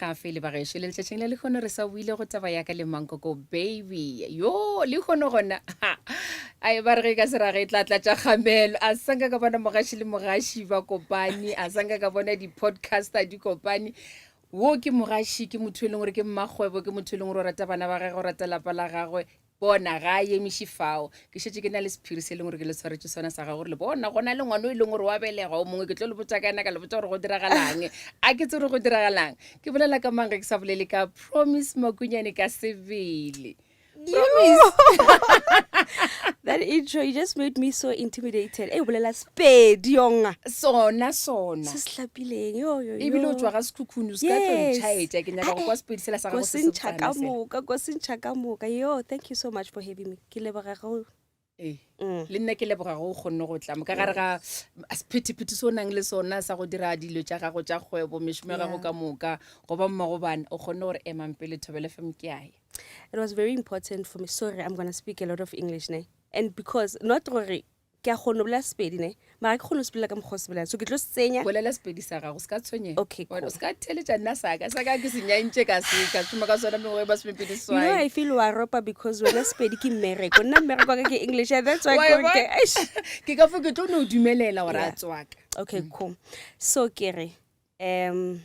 Mathata a fele bagešo le letšatšing la lehono re sa buile go taba ya ka le Mankoko baby yo lehono gona a e ba re ge ka se rage e tla tlatša kgamelo a sanka ka bona mogaši le mogaši ba kopane a sanka ka bona di-podcaster di kopane wo ke mogaši ke motho e leng gore ke mmakgwebo ke motho e leng gore o rata bana ba gagwe o rata lapa la gagwe Bona, ga a emiše fao. Ke šetše ke na le sephiri se e leng gore ke le tshwaretše sona sa gago gore le bona go na le ngwana o e leng gore wa belegwa o mongwe ke tlo le botša ka yena ka le botša gore go diragalang. A ke tsebe gore go diragalang. Ke bolela ka mang ge ke sa bolele ka Promise Makunyane ka sebele. Promise. That intro, you just made me so intimidated. E bolela Sepedi yonga. Sona sona. Se se hlapileng. Yo yo yo. Ebile o tšwa ga Sekhukhune o se ka tlo ntšhaetša ke nyaka go kwa Sepedi sela sa gago se se ntšha ka moka, ko se ntšha ka moka. Yo, thank you so much for having me. Ke leboga go Ee. Le nna ke leboga go o kgonne go tla mo ka gare ga sephethephethe se o nang le sona sa go dira dilo tša gago tša kgwebo, mešomo ya gago ka moka, go ba mmago bana, o kgonne gore emang pele Thobela FM ke a ya. It was very important for me. Sorry, I'm gonna speak a lot of English, ne? And because not gore ke a kgona go bolela Sepedi, ne? Mara ke kgone go se bolela ka mokgwa o se bolelang. So ke tlo se tsenya. Bolela Sepedi sa gago, se ka tshwenyega. Okay, cool. O se ka theeletša nna sa ka. Sa ka ke se nyantše ka se ka šoma ka sona mengwaga e masomepedi You know, seswai. I feel wa ropa because wena Sepedi ke mmereko. Nna mmereko wa ka ke English and that's why Wa e ke gore bona? ke eish. Ke ka fo ke tlo no dumelela gore a tswaka. Okay, cool. So ke re um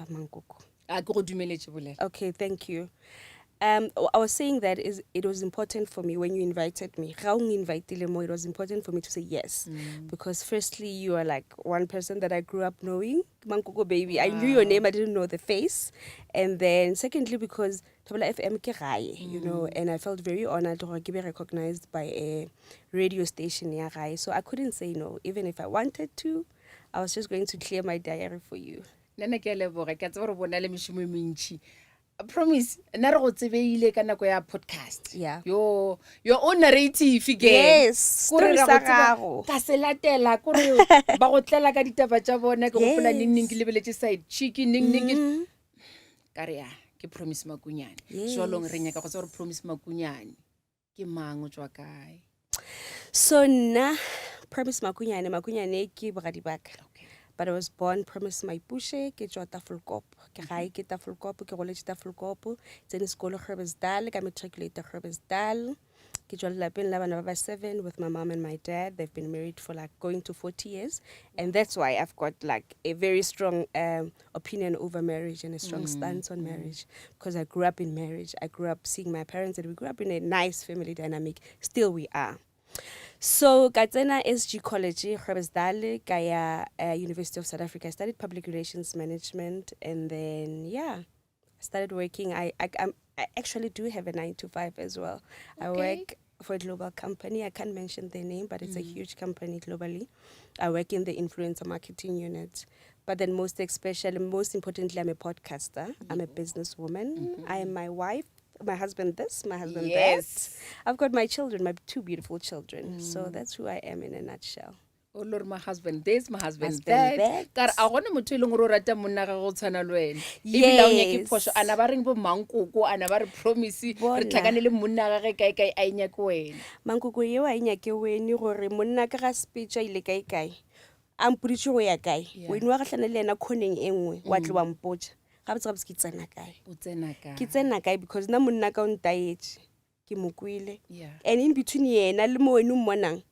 mankoko. A ke go dumeletše bolela. Okay, thank you. I was saying that is it was important for me when you invited me. Ga o invitile mo, it was important for me to say yes. Because firstly, you are like one person that I grew up knowing, Mankoko baby. I knew your name, I didn't know the face. And then secondly, because Thobela FM ke gae, you know, and I felt very honored to be recognized by a radio station ya gae. So I couldn't say no, even if I wanted to. I was just going to clear my diary for you. Nna ke a leboga, ke a tseba gore bona le mešomo e mentši. Promise, nna re go tsebeile ka nako ya podcast. Yo, your own narrative ke. Yes, Kore story ra sa go tseba, gago. ka se latela, kore ba go tlela ka ditaba tša bona, ke gopola neng neng ke lebeletse side chick, neng neng ke ka re ya, ke Promise Makunyane. Jwalong re nyaka go tseba gore Promise Makunyane ke mang, o tšwa kae? So nna Promise Makunyane, Makunyane ke bogadi ba ka. But I was born Promise Maipushe, ke tšwa Tafelkop. Ke gae ke Tafelkop, ke goletše Tafelkop, tsene sekolo Groblersdal, ka matriculate Groblersdal. Ke tšwa lelapeng la bana ba ba 7 with my mom and my dad. They've been married for like going to 40 years. And that's why I've got like a very strong opinion over marriage and a strong stance on marriage. Because I grew up in marriage. I grew up seeing my parents and we grew up in a nice family dynamic. Still we are. So ka tsena SG College, Groblersdal, ka ya University of South Africa. I studied public relations management and then, yeah, I started working. I actually do have a 9 to 5 as well. I work for a global company. I can't mention their name, but it's a huge company globally. I work in the influencer marketing unit. But then most especially, most importantly, I'm a podcaster. I'm a businesswoman. I am my wife, my husband this, my husband that. I've got my children, my 2 beautiful children. So that's who I am in a nutshell. O lore my husband this, my husband Husband that. that. Ka re, a gona motho e leng gore o rata monna ga go tshwana le wena. Ebile ha o nyake phošo, a na ba reng bo mankoko, a na ba re promise, re Bona. tlhakane le monna ga ge kae kae a e nyake wena. Mankoko eo a e nyake wene gore monna ka ga speech a ile kae kae. A mpoditše go ya kae. Wene wa gahlana le yena khoneng e nngwe, wa tle wa mpotša. Gabotse gabotse ke tsena kae? O tsena kae? Ke tsena kae because nna monna ka o ntaetše. Ke mo kwele. And in between yena le mo wena o mmonang,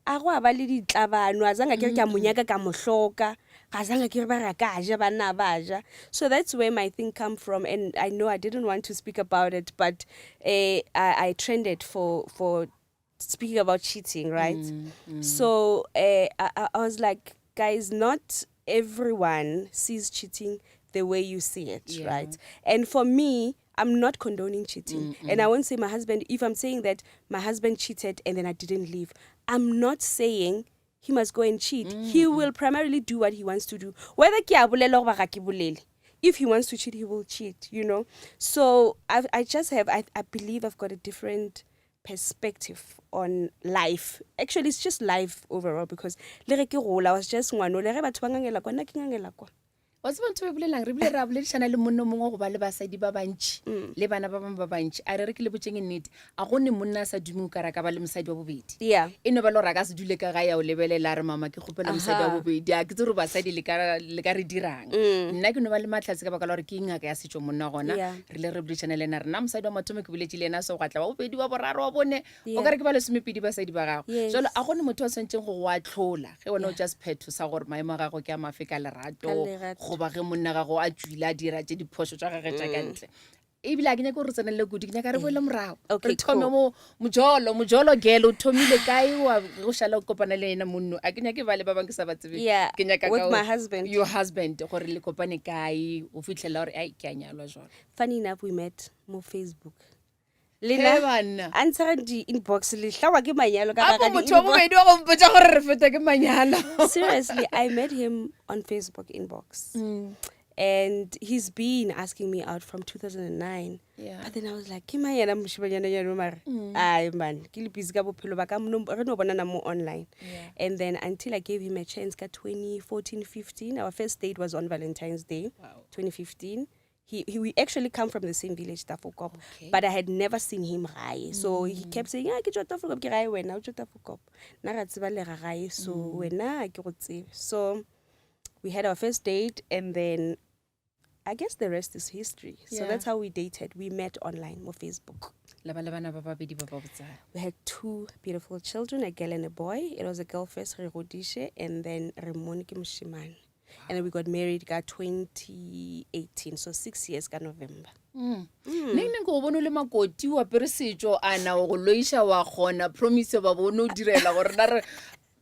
a go a ba le ditlabano, a zanga ke re ke a mo nyaka ka mo hloka, ga zanga ke re ba re a ka ja, banna ba ja. So that's where my thing come from, and I know I didn't want to speak about it, but I trended for speaking about cheating, right? So I was like, guys, not everyone sees cheating the way you see it, right? And for me, I'm not condoning cheating. And I won't say my husband, if I'm saying that my husband cheated and then I didn't leave, I'm not saying he must go and cheat. He will primarily do what he wants to do. Whether ke a bolela goba ga ke bolele. If he wants to cheat, he will cheat, you know? So I believe I've got a different perspective on life. Actually, it's just life overall because le ge ke gola, I was just ngwana o le ge batho ba ngangela kwa, nna ke ngangela kwa. Wa tseba ntho e bolelang, re bile ra boledišana le monna o mongwe go ba le basadi ba bantši le bana ba bangwe ba bantši. A re re ke le botšeng nnete, a go ne monna a sa dume o ka re a ka ba le mosadi wa bobedi. E no ba le gore a ka se dule ka gae a o lebelela a re mama ke kgopela mosadi wa bobedi. A ke tsebe gore basadi le ka le ka re dirang. Nna ke no ba le mahlatse ka baka la gore ke ngaka ya setšo monna gona. Re ile re boledišana le yena re nna mosadi wa mathomo ke boletše le yena so gwa tla wa bobedi wa boraro wa bone o ka re ke ba lesomepedi basadi ba gago. Jalo a gone motho a tshwanetseng go go atlhola ge wena o tša sephetho sa gore maemo a gago ke a mafe ka lerato goba ge monna gago a tšwile a dira tše diphošo tša gage tša ka ntle. Ebile a ke nyake gore re tsenelele kudu, ke nyaka re boele morago re thome mo mojolo. Mojolo girl o thomile kae wa go šala o kopana le yena monno? A ke nyake ba le ba bangwe ke sa ba tsebe, ke nyaka with my husband. Your husband, gore le kopane kae o fitlhelela gore ai ke a nyalwa jalo. Funny enough, we met mo Facebook. Le nna a ntshega di-inbox le hlawa ke manyalo ka ga motho wa bobedi wa go mpotsa gore re feta ke manyalo. Seriously, I met him on Facebook inbox. And he's been asking me out from 2009. But then I was like, ke mang yena mošimanyana yeno mare? Ai man, ke le busy ka bophelo ba ka re no bonana mo online. And then until I gave him a chance ka 2014 15, our first date was on Valentine's Day, 2015. He we actually come from the same village, Tafelkop. But I had never seen him gae. So he kept saying, "Ah, ke tswa Tafelkop, ke gae wena, o tswa Tafelkop." Nna ra tseba le ga gae, so wena ke go tsebe. So we had our first date and then I guess the rest is history. So that's how we dated. We met online on Facebook. La ba le bana ba babedi ba ba botsana. We had two beautiful children, a girl and a boy. It was a girl first, re godishe, and then Ramon ke moshimane. And then we got married ka 2018, so 6 years ka November. Neng neng ke go bone o le makoti o apere setšo a na o go loiša wa kgona Promise ba bone o direla gore na re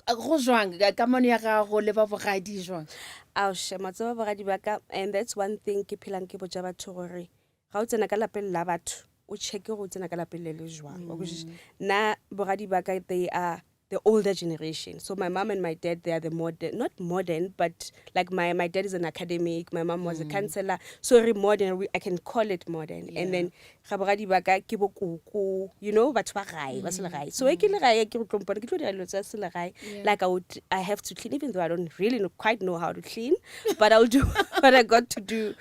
go jwang ka kamano ya gago le ba bogadi jwang? Aoshe, matseba bogadi ba ka, and that's one thing ke phelang ke botša batho gore ga o tsena ka lapeng la batho o checke gore o tsena ka lapeng le le jwang. Wa kwešiša? Nna bogadi ba ka, they are the older generation. So my mom and my dad, they are the modern, not modern, but like my dad is an academic, my mom was a counselor. So re modern, I can call it modern. And then ga bogadi ba ka ke bo koko, batho ba gae, ba selegae. So e ke le gae ke go tlompona, ke tlo dira dilo tsa selegae. Like I have to clean, even though I don't really quite know how to clean, but I'll do what I got to do.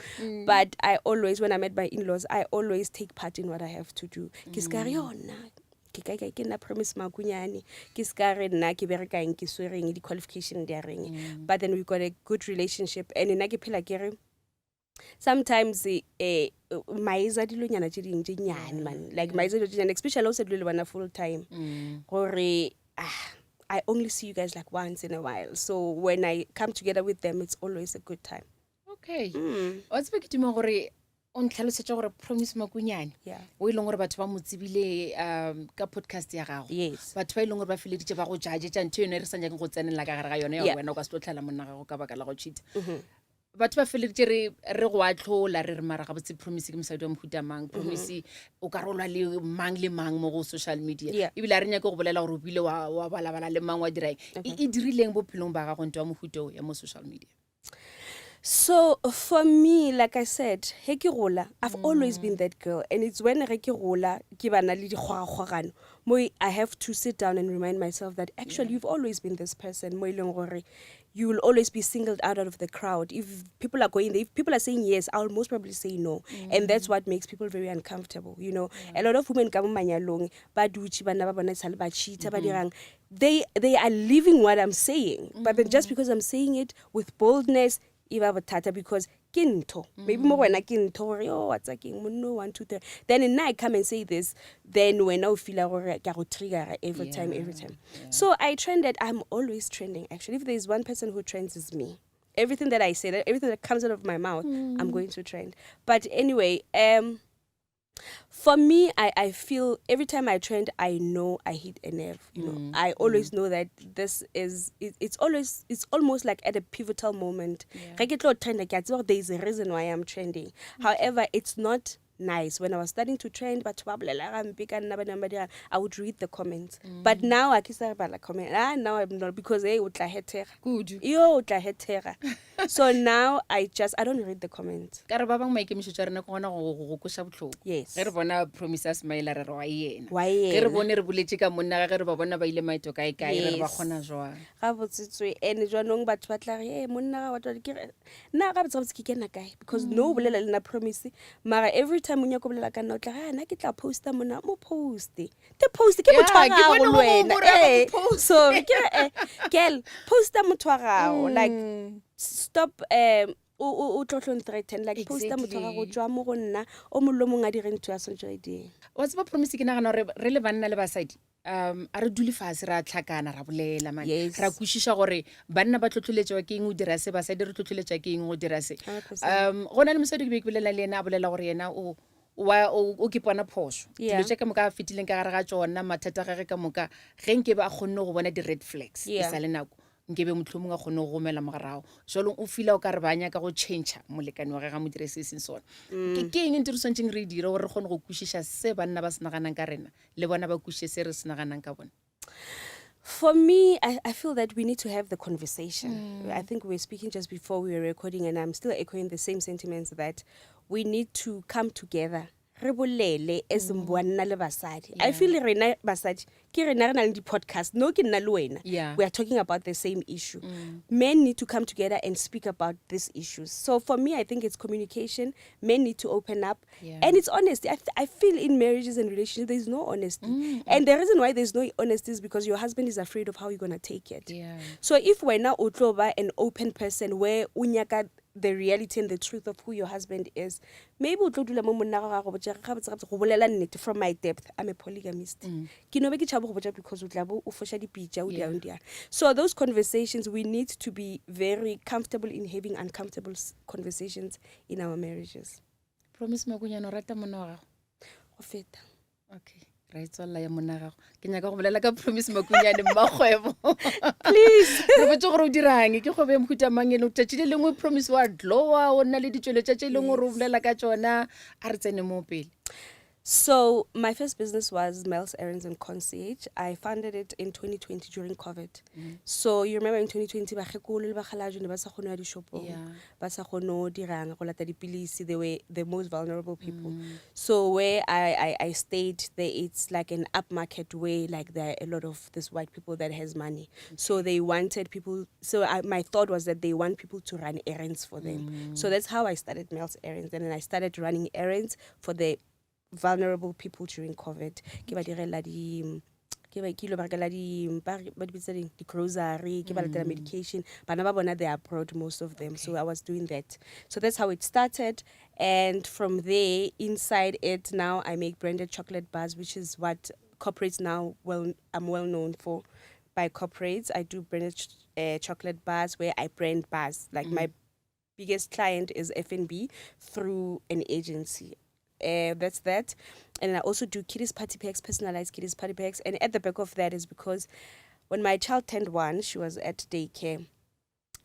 But I always, when I met my in-laws, I always take part in what I have to do. Ke ska re yona ke kae kae ke nna Promise Makunyane, ke ska re nna ke berekang ke swereng di-qualification di a reng. But then we got a good relationship and nna ke phela ke re sometimes maeza dilonyana tše dingwe tše nnyane man, like maeza dilo tše nnyane, especially o sa dule le bona full time, gore ah, I only see you guys like once in a while, so when I come together with them, it's always a good time. Okay, wa tseba ke duma gore o ntlhalosetša gore Promise Makunyane o e leng gore batho ba mo tsebile ka podcast ya gago, batho ba e leng gore ba feleditše ba go judge ntho yone e re sa nyakeng go tsenelela ka gare ga yone ya wena o ka se tlo tlhela monna gago ka baka la go cheat, batho ba feleditše re go atlhola re re mara gabotse Promise ke mosadi wa mohuta mang? Promise o ka rolwa le mang le mang mo go social media. Ebile a re nyake go bolela gore o bile wa balabala le mang wa diraeng e dirileng bophelong ba gago nto wa mohuta o ya mo social media? So for me, like I said, he ke gola, I've always been that girl, and it's when ge ke gola ke bana le dikgogakgogano mo I have to sit down and remind myself that actually you've always been this person mo e leng gore you will always be singled out of the crowd. If people are going there, if people are saying yes, I'll most probably say no, and that's what makes people very uncomfortable. A lot of women ka mo manyalong ba dutše banna ba bona sale ba cheata ba dirang, they are living what I'm saying, but then just because I'm saying it with boldness e ba bothata because ke ntho maybe mo go wena ke ntho gore yo wa tsa keng monno one two three, then nna I come and say this, then wena o feela gore ke a go triggera every time, every time. So I trended. I'm always trending, actually. If there is one person who trends, is me. Everything that I say, that everything that comes out of my mouth, I'm going to trend. But anyway, for me, I feel every time I trend, I know I hit a nerve. I always know that this is it, it's always it's almost like at a pivotal moment. Ge ke tlo trenda, ke a tseba gore there is a reason why I'm trending. However, it's not nice when i was starting to trend batho ba bolela gampe ka nna ba neng ba dira i would read the comments mm. but now a ke sa bala comment ah now i'm not because hey o tla hethega kudu yo o tla hethega so now i just i don't read the comments ka re ba bangwe maikemišetšo a rena ke gona go go koša bohloko yes ge re bona promise a smile re re wa yena wa ge re yena bone re boletše ka monna ge re ba bona ba ile maeto kae kae re re ba Yes. kgona jwang gabotsetswe and jwanong batho ba tla re e monna ga batho ke re nna gabotse gabotse ke kena kae because no o bolela le nna promise mara every time o nyaka o bolela ka nna o tla re "Ah, nna ke tla posta mona mo poste te poste ke motho wa Yeah, ke gago bone le go wena gore ba ee mo poste. sorry ke re eh, girl posta motho wa gago like stop um o o- o tlo tlo threaten like posta motho wa gago Exactly. tswa mo go nna o mongwe le o mongwe a dire ntho ya santse a e dire wa tseba promise ke nagana gore re le banna le basadi um a re dule fase ra tlhakana ra bolela man Yes. ra kwešiša gore banna ba tlhotlholetšwa ke eng go dira se basadi re tlhotlholetšwa ke eng go dira se 100%. um go na le mosadi ke be ke bolela le yena a bolela gore yena o wa o o ke pona phošo Yeah. dilo tše ka moka a fetileng ka gare ga tšona mathata a gage ka moka ge nke be a kgonne go bona di-red flags e Yeah. sa le nako nke be mohlomongwe a kgonne go gomela morago jalo o fila o ka re ba nyaka go change molekane wa gage a mo dire se e seng sona ke ke eng ntho re swanetšeng re e dire gore re kgone go kwešiša se banna ba se naganang ka rena le bona ba kwešiše se re se naganang ka bona For me, I, I feel that we need to have the conversation. I think we were speaking just before we were recording, and I'm still echoing the same sentiments that we need to come together. re bolele as banna le basadi i feel rena basadi ke rena re na le di-podcast no ke nna le wena Yeah. we are talking about the same issue men need to come together and speak about these issues so for me i think it's communication men need to open up Yeah. and it's honesty I, I feel in marriages and relationships there's no honesty and the reason why there's no honesty is because your husband is afraid of how you're going to take it Yeah. so if wena o tlo ba an open person where o nyaka the reality and the truth of who your husband is maybe o tlo dula mo monna ga gago botša gabotse gabotse go bolela nnete from my depth i'm a polygamist ke no be ke tšhabo go botša because o tla bo o foša dipitša o Yeah. diang diang so those conversations we need to be very comfortable in having uncomfortable conversations in our marriages promise makunyana o rata monna wa gago go feta okay ra e tswalela ya monna gago ke nyaka go bolela ka promise makunyane mmakgwebo please re botse gore o dirang ke kgwebo ya mohuta mang ene tšatši le lengwe promise wa glowa o nna le ditšweletša tše e leng gore o bolela ka tšona a re tsene mo pele So my first business was Mel's Errands and Concierge. I founded it in 2020 during COVID. So you remember in 2020 bakgekolo le bakgalajwe ne ba sa kgone ho ya dishopong. Yeah. Ba sa kgone ho dirang go lata dipilisi. They were the most vulnerable people. So where I, I, I stayed there, it's like an upmarket way. Like there are a lot of these white people that has money. So they wanted people. So I, my thought was that they want people to run errands for them. So that's how I started Mel's Errands. And then I started running errands for the vulnerable people during COVID. Ke ba direla di ke ba ke ile ba rekela di ba re- ba di bitsa ding di-grocery ke ba latela medication bana ba bona they are abroad most of them so i was doing that so that's how it started and from there inside it now i make branded chocolate bars which is what corporates now well i'm well known for by corporates i do branded ch- chocolate bars where i brand bars like my biggest client is FNB through an agency. That's that. And I also do kiddies party packs, personalized kiddies party packs. And at the back of that is because when my child turned 1, she was at daycare.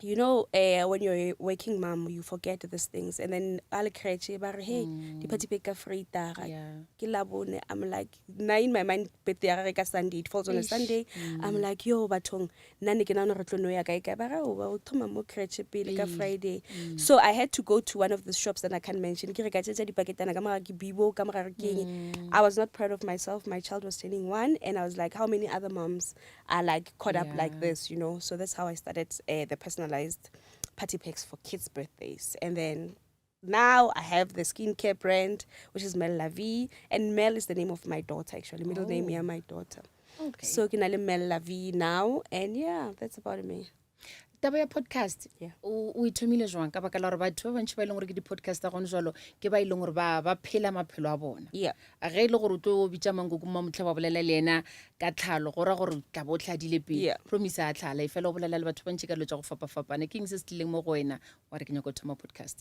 You know, when you're a working mom, you forget these things. And then a le creche, ba re, hey, di party pack ka Vrydag. Yeah. Ke Labone. I'm like, now in my mind, birthday ya gagwe ka Sunday, it falls on a Eish. Sunday. I'm like, yo, bathong, nna ne ke nahana re tlo no ya kae kae. Ba re, "Oh, o thoma mo creche pele ka Pele. Friday. So I had to go to one of the shops that I can't mention. Ke re ka tšetša dipaketana ka mogare ke Bibo, ka mogare ke eng. I was not proud of myself. My child was turning 1, and I was like, how many other moms are like caught up like Yeah. this, you know? So that's how I started the personalized party packs for kids' birthdays. And then now I have the skincare brand, which is Mel La Vie. And Mel is the name of my daughter, actually. Middle name, Oh. yeah, my daughter. Okay. So ke na le Mel La Vie now. And yeah, that's about me. Taba ya podcast Yeah. o o e thomile jwang ka baka la gore batho ba bantši ba e leng gore ke di-podcast tsa gone jalo ke ba e leng gore ba ba phela maphelo a bona Yeah. A ge e le gore o tlo bitša mankoko mmamotlha wa bolela le yena ka tlhalo go ra gore tla bo o tlhadile pele Yeah. promise a tlhala e fela o bolela le batho ba ntši ka dilo tša go fapafapana ke eng se se tlileng mo go wena wa re ke nyaka go thoma podcast?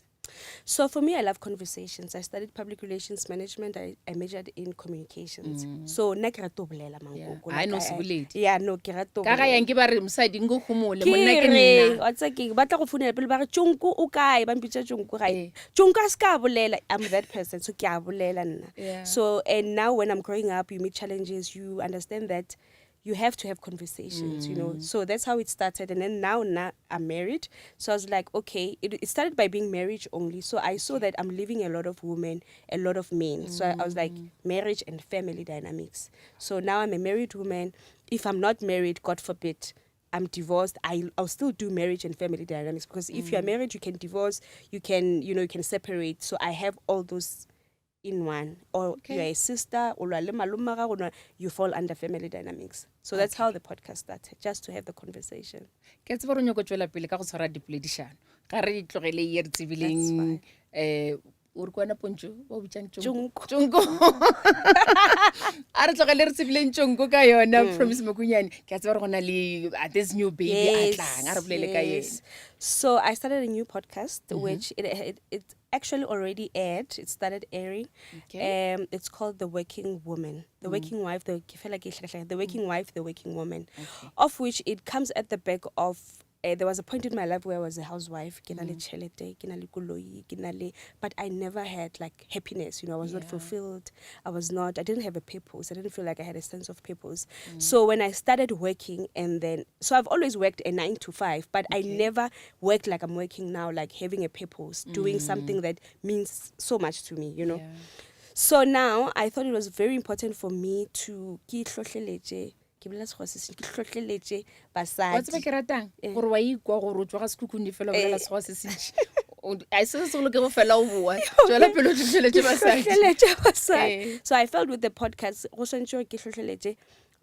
So for me, I love conversations. I studied public relations management. I majored in communications. So nna ke rata ho bolela mankoko. Ai, Like, no se boledi. Yeah, no ke rata ho Ka ga bolela. yang ke ba re mosadi nko humole Ke monna ke re, nna. wa tseba keng, ba tla go founela pele ba re Tjonko o kae, ba mpitša Tjonko gae. Eh. Tjonko a se ka bolela. I'm that person, so ke a bolela nna. Yeah. So and now when I'm growing up, you meet challenges, you understand that you have to have conversations, you know. So that's how it started. And then now I'm married. So I was like, okay, it started by being marriage only. So I saw that I'm leaving a lot of women, a lot of men. So I was like, marriage and family dynamics. So now I'm a married woman. If I'm not married, God forbid, I'm divorced, I'll still do marriage and family dynamics, because if you are married, you can divorce, you can separate. So I have all those in one. Or you're a sister, or le malome wa gago, you fall under family dynamics. So that's how the podcast started, just to have the conversation. Ke tseba gore o nyako tšwela pele ka go tshwara dipoledišano. Ga re tlogele ye re tsebileng, That's fine. o re ke wena Pontšo, ba o bitsang Tjonko? Tjonko. Tjonko. A re tlogele re tsebileng Tjonko ka yona, Promise Makunyane. Ke a tseba gore go na le, this new baby a tlang, a re bolele ka yena. Yes. So I started a new podcast, which it actually already aired. It started airing. Okay. It's called The Working Woman, The Working Wife, the, ke fela ke hlaka-hlaka, The Working Wife, The Working Woman, of which it comes at the back of. There was a point in my life where I was a housewife, ke na le tjhelete, ke na le koloi, ke na le, but I never had happiness, I was not fulfilled. I was not, I didn't have a purpose. I didn't feel like I had a sense of purpose. So when I started working, and then, so I've always worked a 9 to 5, but I never worked like I'm working now, like having a purpose, doing something that means so much to me, you know. So now I thought it was very important for me to ke hlohleletše, ke bolela Sekgowa se sentši, ke hlohleletše basadi. Wa tseba ke ratang? Gore wa ikwa gore o tšwa ga Sekhukhune fela o bolela Sekgowa se sentši. O, a se se segolo ke go fela o boa. Tšwela pele o hlohleletše basadi. Ke hlohleletše basadi. So I felt with the podcast, go swanetše gore ke hlohleletše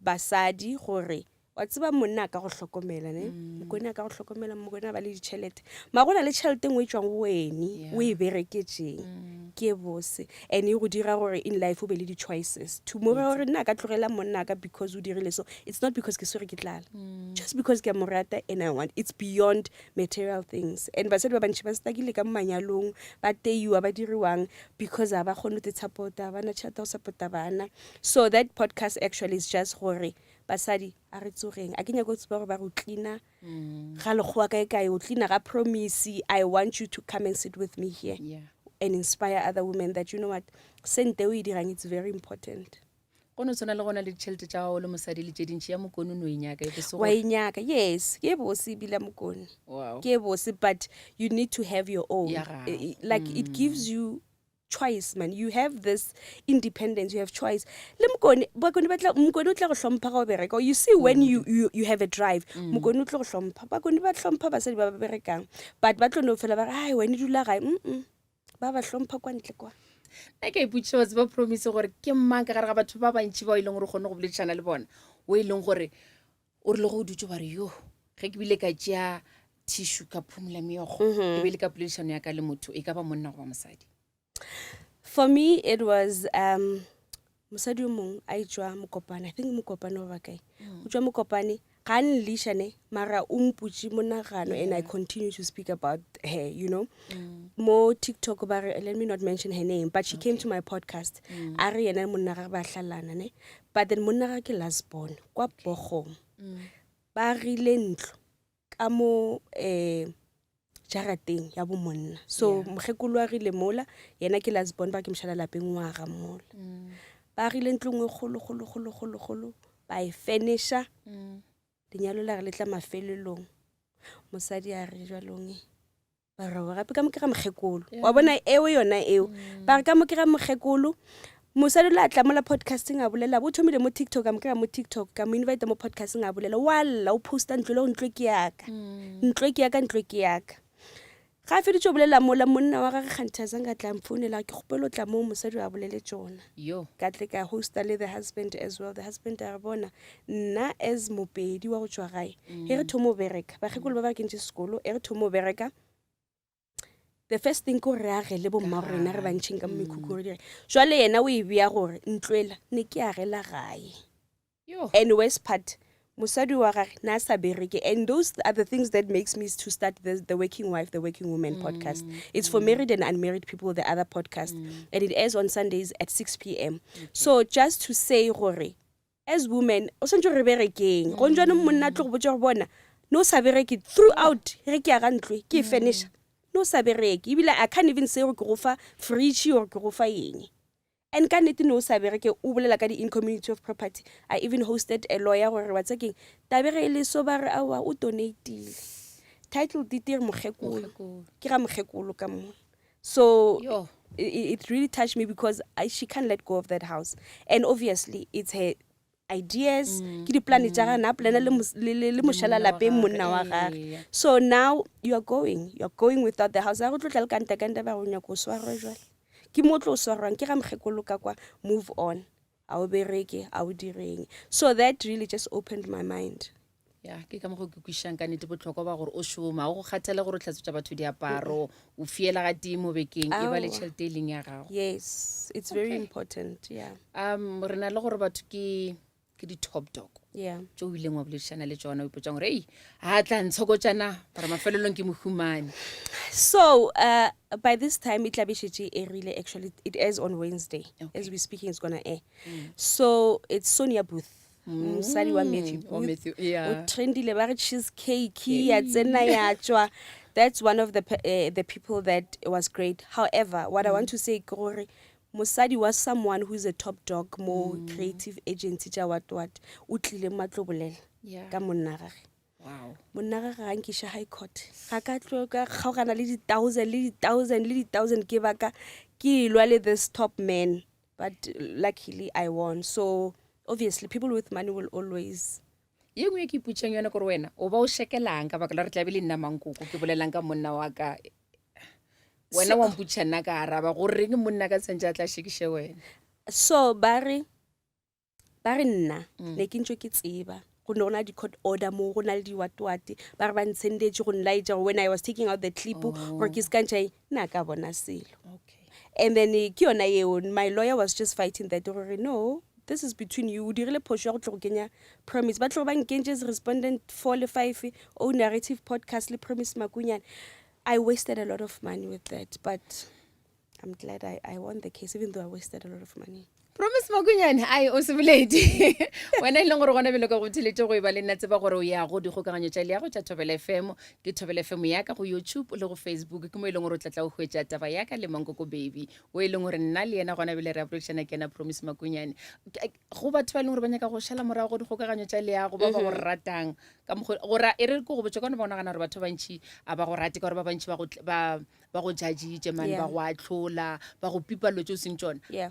basadi gore wa tseba monna a ka go hlokomela, ne? Mokone a ka go hlokomela, mokone a ba le ditšhelete. Mara go na le tšhelete e nngwe e tšwang go wene, o e bereketšeng. Ke e bose. And e go dira gore in life o be le di-choices. Tomorrow gore nna a ka tlogela monna ka because o dirile so, it's not because ke swere ke tlala. Just because ke a mo rata and I want. It's beyond material things. And basadi ba bantši ba stuckile ka mo manyalong, ba teiwa, ba diriwang because ha ba kgone ho te support-a, ba na tšhelete ya go support-a bana. So that podcast actually is just gore basadi a re tsogeng. A ke nyake ho tseba gore ba re o cleaner ga lekgowa kae kae, o cleaner ga Promise. I want you to come and sit with me here and inspire other women that, you know what, sente o e dirang, it's very important. Go no tshwana le go na le ditšhelete tša gago le mosadi le tše dintši ya mokone o no e nyaka, e bose Wa gore e nyaka, yes. Ke e bose ebile ya mokone. Wow. Ke e bose, but you need to have your own. Ya gago. Like, it gives you choice, man. You have this independence, you have choice. Le mokone, bakone ba tla, mokone o tla go hlompha ga o bereka. You see when you have a drive, mokone o tlo go hlompha. Bakone ba hlompha basadi ba ba berekang, but ba tlo no fela ba re, ai, wena dula gae. Ba ba hlompha kwa ntle kwa. Nna ke a ipotšiša, wa tseba Promise, gore ke mang ka gare ga batho ba bantši bao e leng gore o kgone go boledišana le bona, o e leng gore o rile go o dutse wa re, yo, ge ke bile ka tšea tissue ka phumola meokgo, e be le ka poledišano ya ka le motho, e ka ba monna goba mosadi? For me, it was mosadi o mongwe a etšwa Mokopane. I think Mokopane goba kae. O tšwa Mokopane, ga a nliša ne, mara o mputše monagano and I continue to speak about her, you know. Mo TikTok ba re, let me not mention her name, but she came to my podcast. A re yena le monna gagwe ba hlalana ne. But then monna gagwe ke last born, kwa Bogong. Ba agile ntlo ka mo, jarateng ya bo monna. So mokgekolo a rile mola, yena ke last born, ba ke moshala lapeng wa ga mola. Ba agile ntlo nngwe kgolo, kgolo, kgolo, kgolo, kgolo, ba e furnisha. Lenyalo la re le tla mafelelong. Mosadi a re jwalong, ba re wa gape ka mo ke ga mokgekolo. Wa bona eo yona eo. Ba re ka mo ke ga mokgekolo. Mosadi o la tla mola podcasting a bolela, bo thomile mo TikTok, a mo kry-a mo TikTok, ka mo invite mo podcasting a bolela, wa lla, o posta ntlo le gore ntlo ke yaka. Ntlo ke yaka, ntlo ke yaka. Ga a feditše go bolela mola, monna wa gagwe kganthe a sanka a tla mfounela, ke kgopela o tla moo mosadi a bolele tšona. Yo. Ka tle ka hosta le the husband as well. The husband a re bona, nna as mopedi wa go tšwa gae, e re thomo bereka, bakgekolo ba ba re kentše sekolo, e re thomo bereka, the first thing ke gore re agele bo mma rena, re ba ntšheng ka mo mekhukhu re dire. Jwale yena o e bea gore ntlo ela ne ke agela gae. Yo. And worst part, Mosadi wa gage na sa bereke, and those are the things that makes me to start the Working Wife, the Working Woman podcast. It's for married and unmarried people, the other podcast, and it airs on Sundays at 6 p.m. So just to say gore as women o swantse re berekeng, go njane monna tlo go botsa go bona no sa bereke throughout ge ke ya ga ntlo ke e furnisha, no sa bereke, ebile I can't even say gore ke go fa fridge or ke go fa eng. And ka nnete no sa bereke, o bolela ka di-in community of property. I even hosted a lawyer gore wa tsa keng tabege e le so, ba re aowa, o donatile title deed re mokgekolo, ke ga mokgekolo ka mo. So Yo. it really touched me because she can't let go of that house, and obviously it's her ideas, ke di-plan tša gage, na plana le mošala monna wa lapeng, gage, monna wa gage. Eya. So now you are going without the house. A go tlotla le kanta-kanta ba go nyaka o swarwe, jwale ke mo tlo o swarwang ke ga mokgekolo ka kwa. Move on, a o bereke, a o direng. So that really just opened my mind. Ya, ke ka mo go ke kwišang ka nnete botlhokwa ba gore o šoma, o go kgathele gore o tlhatswetša batho diaparo, o fiela ga tee mo bekeng, e ba le Aowa. tšhelete e leng ya gago. Yes, it's very important, yeah. Re na le gore batho ke di-top dog tse o ileng wa boledišana le tsona, o ipotsang gore ei, a tla ntshokotšana bare mafelelong ke mohumane. So by this time it tla be šetše e rile. Actually, it airs on Wednesday. As we're speaking, it's gonna air. So it's Sonia Booth, mosadi wa Matthew Wa Booth. Matthew, yeah. O trendile, ba re cheesecake ya tsena ya tswa. That's one of the people that was great. However, what I want to say ke gore mosadi was someone who's a top dog mo creative agency tša what what, o tlile mo a tlo bolela ka monna gage. Monna gage ga nkiša high court, ga ka tlo ka kgaogana le di-thousand le di-thousand le di-thousand, ke baka ke lwa le this top man, but luckily I won. So obviously people with money will always Ye nngwe e ke ipotšang yone kore wena o ba o shekelang ka baka la re tlabe le nna mankoko ke bolelang ka monna wa ka, wena wa mpotša, nna ka araba goreng monna ka tshwantse a tla shekiše wena? So ba re nna ne ke ntse ke tseba go ne go na di-court order mo, go na le di-what-what, ba re ba ntshendetse go nlaetša gore when I was taking out the clip gore ke se ka ntšha eng, nna ka bona selo. And then ke yona eo, my lawyer was just fighting that gore no, this is between you, o dirile phošo ya go tlo go kenya Promise, ba tlo ba nkentše as respondent four le five o Narrative podcast le Promise Makunyane. I wasted a lot of money with that, but I'm glad I won the case even though I wasted a lot of money. Promise Makunyane, ai, o se boledi wena e leng gore gona bjelo ka go theletše go e ba le nna, tseba gore o ya go dikgokaganyo tša leago tša Thobela FM, ke Thobela FM yaka go YouTube le go Facebook, ke mo e leng gore o tlatla o hwetša taba yaka le Mankoko Baby, o e leng gore nna le yena gona bjale re a boledišana, ke yena Promise Makunyane. Go batho ba e leng gore ba nyaka go šala morago go dikgokaganyo tša leago, ba ba go ratang ka mokgwa gore e re ke go botša ka one, ba o nagana gore batho ba bantši a ba go rate ka gore ba bantši ba go judgitše man, ba go atlhola, ba go pipa dilo tse o seng tsona.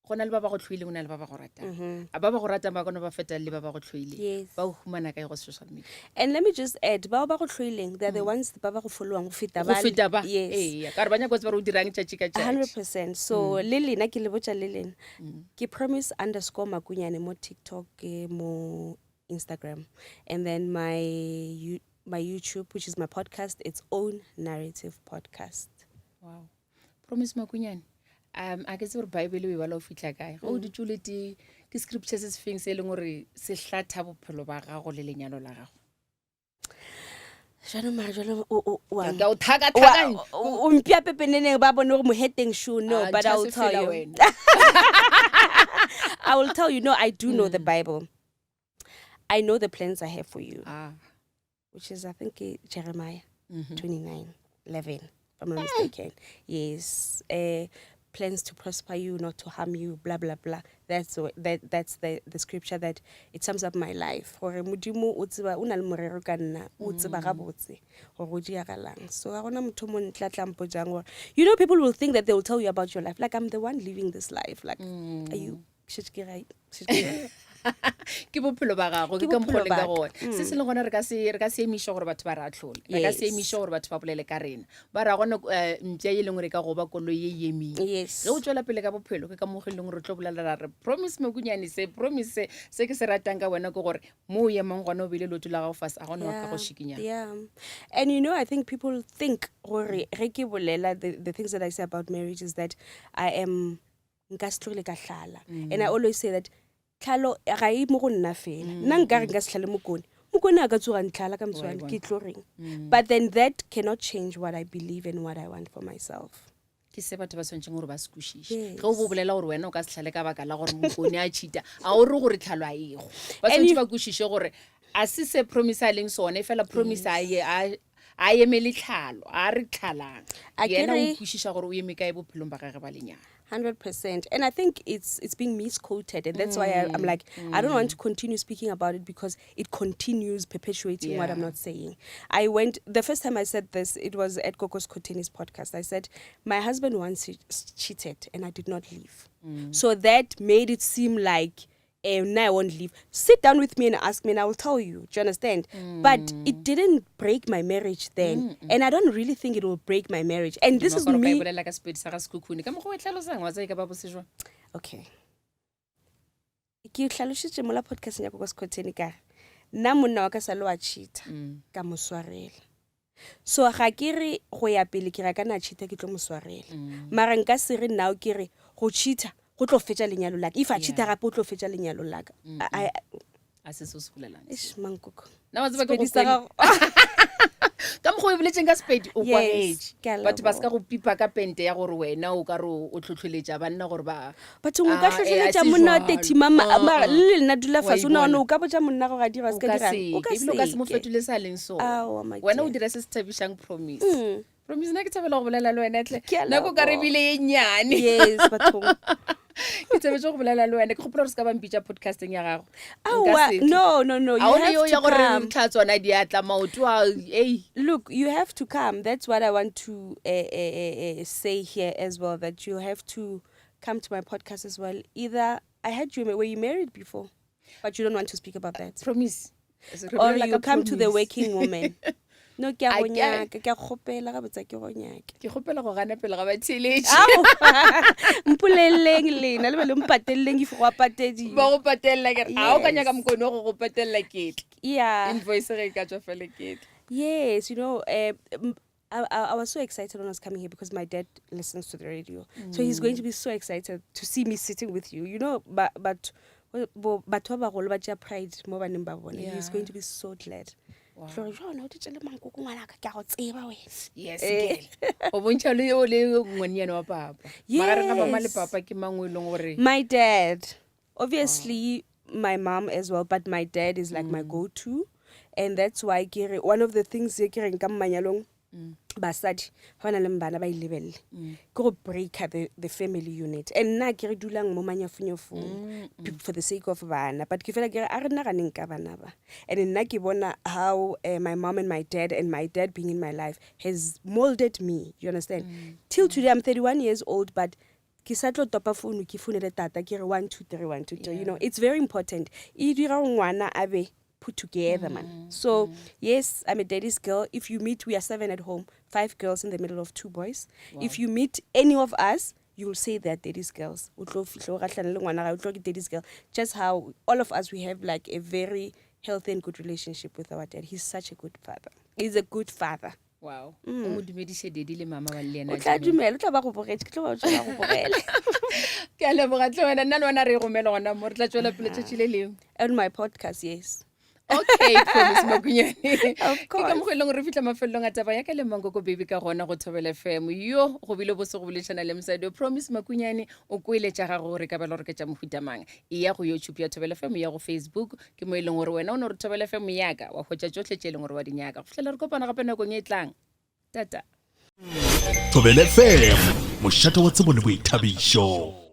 Go na le ba ba go tlhoileng, go na le ba ba go ratang. A ba ba go ratang ba kone ba feta le ba ba go tlhoileng. Ba o humana kae go social media? And let me just add, bao ba go tlhoileng, they're the ones ba ba go followang go feta go bale. Feta ba. Yes. Ee, ka gore ba nyaka go tseba gore o dirang tšatši ka tšatši. 100%. So le lena ke le botša le lena, ke promise_makunyane mo TikTok, ke mo Instagram, and then my YouTube, which is my podcast, its own Narrative podcast. Wow, Promise Makunyane, a ke tse gore Bible o e bala o fitlha kae, ge o dutse o le tee, ke scripture se se feng se e leng gore se hlatha bophelo ba gago le lenyalo la gago? Jalo mara jalo Ke a o thakathakanya. O mpia pepeneneng, ba bone gore moheteng sure. No, Ah, but I will ntšha tell sefela you wena. I will tell you, no, I do know the Bible. I know the plans I have for you, which is, I think, Jeremiah 29:11, if I'm not mistaken. Yes. Plans to prosper you, not to harm you, blah, blah, blah. That's the scripture that it sums up my life. Gore Modimo o tseba, o na le morero ka nna, o tseba gabotse gore o diragalang. So ga gona motho mo ntle a tla mpotšang gore, people will think that they will tell you about your life. Like, I'm the one living this life. Like, are you šetše ke šetše ke Ke bophelo ba gago, ke Ke ka mokgwa o bophelo leng ka ba ka. gona. Se se leng gona, re ka se emiše gore batho ba re atlhole, re ka se emiše gore batho ba bolele ka rena, ba ra gona mpša e leng gore e ka goba koloi ye emeng. Ge o tswela pele ka bophelo, ke ka mo go e leng gore re tlo bolela ra re Promise Makunyane se, Promise se, se ke se ratang ka wena ke gore mo o emang gona o beile leoto la gago fase, a gona wa ka go šikinyang. Yeah. And I think people think gore ge ke bolela the things that I say about marriage is that I am nka se tlogele ka hlala. And I always say that Tlhalo ga e mo go nna fela. Nna nka re nka se tlhale Mokone. Mokone a ka tsoga ntlhala ka moswane, ke tlo reng? But then that cannot change what I believe and what I want for myself. Ke se batho ba swanetšeng gore ba se kwešiše. Ge o bo bolela gore wena o ka se tlhale ka baka la gore Mokone a cheata, a o re gore tlhalo a ego. Ba swanetše ba kwešiše gore a se se Promise a leng sone, fela Promise a ye a a emele tlhalo, a re tlhalang. Yena o kwešiša gore o eme kae bophelong ba gage ba lenyalo. 100% and i think it's it's being misquoted and that's mm. why I, i'm like mm. i don't want to continue speaking about it because it continues perpetuating yeah. what i'm not saying i went the first time i said this it was at Kokos Koteni's podcast i said my husband once cheated and i did not leave mm. so that made it seem like eh, now I won't leave. Sit down with me and ask me, and I will tell you. Do you understand? Mm. But it didn't break my marriage then, mm -mm. and I don't really think it will break my marriage. And this is me. Okay. Ke hlalošitše mola podcasting ya Kokos Khotheni ka re nna monna wa ka sa le wa cheater mm. ka mo swarela so ga ke re go ya pele ke ra ka na cheater ke tlo mo swarela mm. mara nka se re nao ke re go cheater go tlo fetša lenyalo laka if a cheater gape o tlo fetša lenyalo laka a se se o se bolelang eish mankoko na wa tseba ke go ka mokgwa o e boletseng ka sepedi o kwagetše batho ba se ka go pipa ka pente ya gore wena o ka re o tlhotlholetša banna gore ba bathong o ka ah, eh, tlhotlholetša monna wa 30 mama ah, ah. le lena dula fase o nagane o ka botša monna gore a dira se ka dirang o ka ebile o ka se mo fetole sa leng so wena o dira se se thabišang promise mm. promise nna ke thabela go bolela le wena tle nako ka re bile ye nnyane yes bathong ke thabetse go bolela le wena ke gopola gore se ka bampitša podcasting ya gago Aowa, no no no you have to ya gore re tla tsona diatla maoto a ei look you have to come that's what i want to uh, uh, uh, say here as well that you have to come to my podcast as well either i had you were you married before but you don't want to speak about that promise or you come to the working woman no ke a go nyaka ke a kgopela ga botsa ke go nyaka ke kgopela go gana pele ga batheletši mpoleleleng lena le be le mpateleleng if go a patediwa ba go patelela ke a o ka nyaka mokone wa go go patelela ketle yeah invoice ge e ka tswa fele ketle yes you know uh, I, I, I was so excited when I was coming here because my dad listens to the radio. Mm. So he's going to be so excited to see me sitting with you. You know, but but batho ba bagolo ba tšea pride mo baneng ba bone. He's going to be so glad. Wow. Gore jona o ditše le mankoko ngwanaka ke a go tseba wena. Yes, eh. girl. O bontšha le o le ngwannyana wa papa. Magareng ga mama le papa ke mang o e leng gore My dad. Obviously wow. my mom as well, but my dad is like mm. my go-to. And that's why ke re one of the things ye ke reng ka manyalong mm. basadi ga ba na le bana ba e lebelele mm. ke go breaker the, the family unit and nna ke re dulang mo manyafonyofong mm, mm. for the sake of bana but ke fela ke re a re naganeng ka bana ba and nna ke bona how uh, my mom and my dad and my dad being in my life has molded me you understand mm. till today i'm 31 years old but ke sa tlo topa founu ke founele tata ke re 1 2 3 1 2 3 you know it's very important e dira gore ngwana a be put together man mm, so mm. yes i'm a daddy's girl if you meet we are seven at home five girls in the middle of two boys wow. if you meet any of us you will say they're daddy's girls o tlo fihle o gahlane le ngwana ga o tlo ke daddy's girl just how all of us we have like a very healthy and good relationship with our dad he's such a good father he's a good father wow mm. o mo dumediše dedi le mama ba le yena o tla dumela o tla ba go bogetše ke tlo ba tšwela go bogela ke a leboga tle wena nna le wena re e romele gona mo re tla tswela pele tšatši le lengwe on my podcast yes okay promise makunyane ke ka mokgwa e leng gore re fitlha mafelelong a taba ya ka le mankoko baby ka gona go thobela fm yo go bile bose go boledišana le mosadi o promise makunyane o kwele tša gago gore ka bela gore ke tša mohuta mang e ya go youtube ya thobela fm ya go facebook Ke mo e leng gore wena o no re thobela FM yaka, wa hwetša tšohle tše e leng gore wa di nyaka. Go fihlela re kopana gape nakong e tlang. Tata. Thobela FM, mošate wa tsebo le boithabišo.